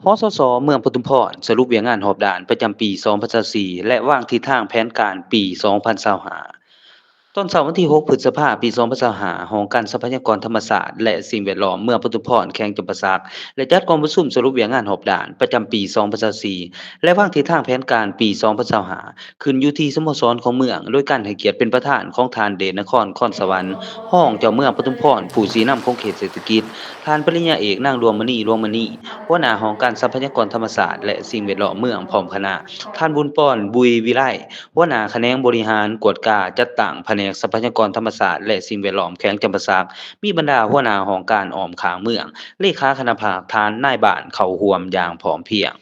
ຮສສ ເມືອງປະທຸມພອນ ສະຫຼຸບວຽກງານຮອບດ້ານປະຈຳປີສອງພັນຊາວສີ່ ແລະ ວາງທິດທາງແຜນການປີສອງພັນຊາວຫ້າ. ຕອນເຊົ້າວັນທີຫົກ ພຶດສະພາ ປີສອງພັນຊາວຫ້າ ຫ້ອງການຊັບພະຍາກອນທຳມະຊາດ ແລະ ສິ່ງແວດລ້ອມເມືອງປະທຸມພອນ ແຂວງຈຳປາສັກ ໄດ້ຈັດກອງປະຊຸມສະຫຼຸບວຽກງານຮອບດ້ານປະຈຳປີສອງພັນຊາວສີ່ ແລະ ວາງທິດທາງແຜນການປີສອງພັນຊາວຫ້າ ຂຶ້ນຢູ່ທີ່ສະໂມສອນຂອງເມືອງ ໂດຍການໃຫ້ກຽດເປັນປະທານຂອງທ່ານ ເດດນະຄອນ ຄອນສະຫວັນ ຮອງເຈົ້າເມືອງປະທຸມພອນ ຜູ້ຊີ້ນຳຂົງເຂດເສດຖະກິດ, ທ່ານ ປະລິນຍາເອກ ນາງ ດວງມະນີ ດວງມະນີ ຫົວໜ້າຫ້ອງການຊັບພະຍາກອນທຳມະຊາດ ແລະ ສິ່ງແວດລ້ອມເມືອງ ພ້ອມຄະນະ, ທ່ານ ບຸນປອນ ບຸຍວິໄລ ຫົວໜ້າຂະແໜງບໍລິຫານກວດກາຈັດຕັ້ງພະແນກຊັບພະຍາກອນທຳມະຊາດ ແລະ ສິ່ງແວດລ້ອມແຂວງຈຳປາສັກ, ມີບັນດາຫົວໜ້າຫ້ອງການອ້ອມຂ້າງເມືອງ, ເລຂາຄະນະພັກ, ທ່ານນາຍບ້ານເຂົ້າຮ່ວມຢ່າງພ້ອມພຽງ.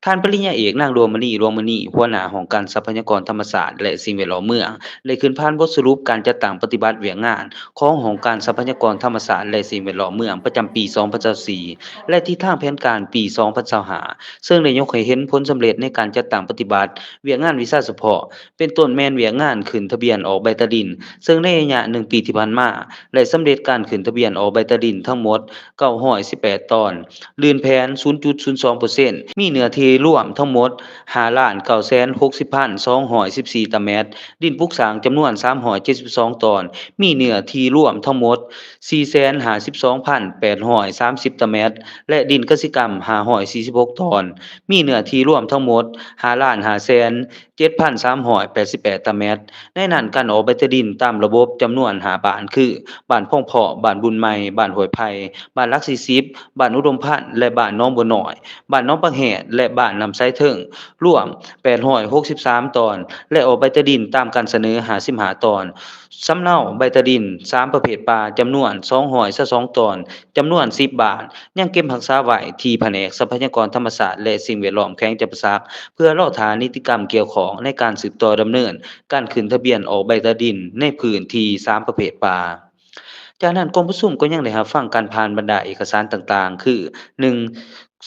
ທ່ານປະລິນຍາເອກ ນາງ ດວງມະນີ ດວງມະນີ ຫົວໜ້າຫ້ອງການຊັບພະຍາກອນທຳມະຊາດ ແລະ ສິ່ງແວດລ້ອມເມືອງ ໄດ້ຂຶ້ນຜ່ານບົດສະຫຼຸບການຈັດຕັ້ງປະຕິບັດວຽກງານຂອງຫ້ອງການຊັບພະຍາກອນທຳມະຊາດ ແລະ ສິ່ງແວດລ້ອມເມືອງປະຈຳປີສອງພັນຊາວສີ່ ແລະ ທິດທາງແຜນການປີສອງພັນຊາວຫ້າ ເຊິ່ງໄດ້ຍົກໃຫ້ເຫັນຜົນສຳເລັດໃນການຈັດຕັ້ງປະຕິບັດວຽກງານວິຊາສະເພາະ ເປັນຕົ້ນແມ່ນວຽກງານຂຶ້ນທະບຽນອອກໃບຕາດິນ ເຊິ່ງໃນໄລຍະໜຶ່ງປີທີ່ຜ່ານມາ ໄດ້ສຳເລັດການຂຶ້ນທະບຽນອອກໃບຕາດິນທັງໝົດເກົ້າຮ້ອຍສິບແປດຕອນ, ລື່ນແຜນສູນຈຸດສູນສອງເປີເຊັນ, ມີເນື້ອທີ່ລວມທັງໝົດຫ້າລ້ານເກົ້າແສນຫົກສິບພັນສອງຮ້ອຍສິບສີ່ຕາແມັດ, ດິນປຸກສ້າງຈຳນວນສາມຮ້ອຍເຈັດສິບສອງຕອນ, ມີເນື້ອທີ່ລວມທັງໝົດສີ່ແສນຫ້າສິບສອງພັນແປດຮ້ອຍສາມສິບຕາແມັດ ແລະ ດິນກະສິກຳຫ້າຮ້ອຍສີ່ສິບຫົກຕອນ, ມີເນື້ອທີ່ລວມທັງໝົດຫ້າລ້ານຫ້າແສນ ເຈັດພັນສາມຮ້ອຍແປດສິບແປດຕາແມັດ. ໃນນັ້ນ ການອອກໃບຕາດິນຕາມລະບົບຈຳນວນຫ້າບ້ານ ຄື ບ້ານພອງເພາະ, ບ້ານບຸນໃໝ່, ບ້ານຫ້ວຍໄຜ່, ບ້ານຫຼັກສີ່ສິບ, ບ້ານອຸດົມພັນ ແລະ ບ້ານໜອງບົວນ້ອຍ, ບ້ານໜອງປາກແຮດ ແລະ ບ້ານນ້ຳໃສເທິງ ລວມແປດຮ້ອຍຫົກສິບສາມຕອນ ແລະ ອອກໃບຕາດິນຕາມການສະເໜີຫ້າສິບຫ້າຕອນ, ສຳເນົາໃບຕາດິນສາມປະເພດປ່າ ຈຳນວນສອງຮ້ອຍຊາວສອງຕອນ, ຈຳນວນສິບບ້ານ ຍັງເກັບຮັກສາໄວ້ທີ່ພະແນກຊັບພະຍາກອນທຳມະຊາດ ແລະ ສິ່ງແວດລ້ອມແຂວງຈຳປາສັກ ເພື່ອລໍຖ້ານິຕິກຳກ່ຽວຂ້ອງໃນການສືບຕໍ່ດຳເນີນການຂຶ້ນທະບຽນອອກໃບຕາດິນໃນພື້ນທີ່ສາມປະເພດປ່າ. ຈາກນັ້ນ ກອງປະຊຸມກໍຍັງໄດ້ຮັບຟັງການຜ່ານບັນດາເອກະສານຕ່າງໆ ຄື ໜຶ່ງ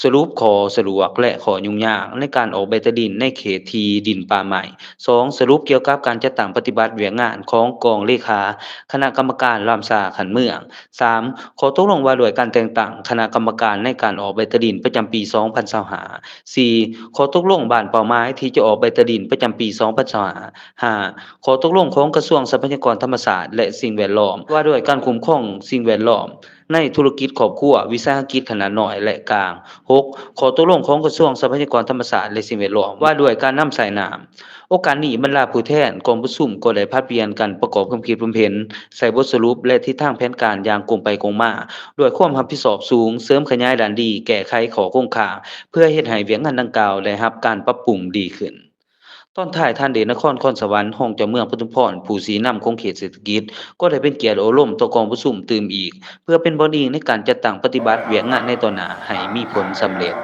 ສະຫຼຸບຂໍ້ສະດວກ ແລະ ຂໍ້ຫຍຸ້ງຍາກໃນການອອກໃບຕາດິນໃນເຂດທີ່ດິນປ່າໄມ້. ສອງ ສະຫຼຸບກ່ຽວກັບການຈັດຕັ້ງປະຕິບັດວຽກງານຂອງກອງເລຂາຄະນະກຳມະການລາມຊາຂັ້ນເມືອງ. ສາມ ຂໍ້ຕົກລົງວ່າດ້ວຍການແຕ່ງຕັ້ງຄະນະກຳມະການໃນການອອກໃບຕາດິນປະຈຳປີສອງພັນຊາວຫ້າ. ສີ່ ຂໍ້ຕົກລົງບ້ານເປົ້າໝາຍທີ່ຈະອອກໃບຕາດິນປະຈຳປີສອງພັນຊາວຫ້າ. ຫ້າ ຂໍ້ຕົກລົງຂອງກະຊວງຊັບພະຍາກອນທຳມະຊາດ ແລະ ສິ່ງແວດລ້ອມ ວ່າດ້ວຍການຄຸ້ມຄອງສິ່ງແວດລ້ອມ ໃນທຸລະກິດຄອບຄົວ, ວິສາຫະກິດຂະໜາດນ້ອຍ ແລະ ກາງ. ຫົກ ຂໍ້ຕົກລົງຂອງກະຊວງຊັບພະຍາກອນທຳມະຊາດ ແລະ ສິ່ງແວດລ້ອມ ວ່າດ້ວຍການນຳໃຊ້ນ້ຳ. ໂອກາດນີ້ ບັນດາຜູ້ແທນກອງປະຊຸມກໍໄດ້ຜັດປ່ຽນກັນປະກອບຄວາມຄິດຄວາມເຫັນໃສ່ບົດສະຫຼຸບ ແລະ ທິດທາງແຜນການຢ່າງກົງໄປກົງມາ, ດ້ວຍຄວາມຮັບຜິດຊອບສູງ, ເສີມຂະຫຍາຍດ້ານດີ, ແກ້ໄຂຂໍ້ຄົງຄ້າງ ເພື່ອເຮັດໃຫ້ວຽກງານດັ່ງກ່າວໄດ້ຮັບການປັບປຸງດີຂຶ້ນ. ຕອນທ້າຍ ທ່ານ ເດດນະຄອນ ຄອນສະຫວັນ ຮອງເຈົ້າເມືອງປະທຸມພອນ ຜູ້ຊີ້ນຳຂົງເຂດເສດຖະກິດ ກໍໄດ້ເປັນກຽດໂອ້ລົມຕໍ່ກອງປະຊຸມຕື່ມອີກ ເພື່ອເປັນບ່ອນອີງໃນການຈັດຕັ້ງປະຕິບັດວຽກງານໃນຕໍ່ໜ້າໃຫ້ມີຜົນສຳເລັດ.